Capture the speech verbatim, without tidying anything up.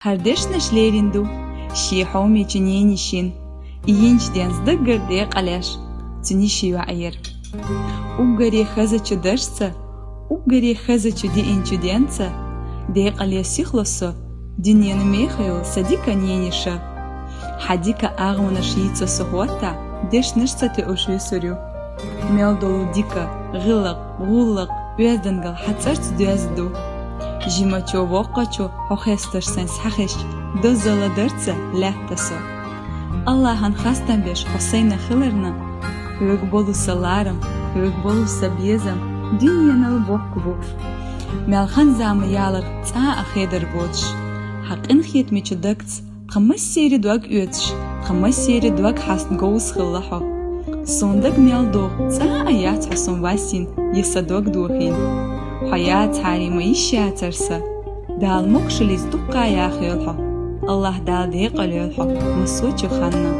Ардешнаш лерин ду, ший хьомечу ненишин, ийинчу денца даггара декъалеш, цуьнан ши йоӀ яра. Уггаре хазачу даршца, уггаре хазачу диъинчу денца, декъале сихло со, дуьненан мехайолу сан дика нениша. Хьан дика агӀонаш йийца со хӀоттахь, дешнаш ца тоьуш вуьсур ю. Мел долу дика, гӀиллакх, гӀуллакх, оьздангалла хьан цӀарца доьзна ду. Жимачо, воккхачо хьо хесташ сайн схьахезча, дозалла дарца лаьтта со. Аллахьан хастам беш хьо сайна хиларна, хьоьга болу сан ларам, хьоьга болу сан безам дуьненал боккха бу. Мел хан-зама ялар цкъа а хедар боцуш, хьан къинхетамечу дагца тхан массеран дог оьцуш, тхан массеран дог хьастна говза хилла хьо. Суна дага мел догӀу, цкъа а яц хьо суна васийна я сан дог дохийна. Хьо яцахьара ма йиш яцара сан. Дала могушаллица дуккха а яхъйойла хьо. Аллахь Дала декъалйойла хьо массочу ханна.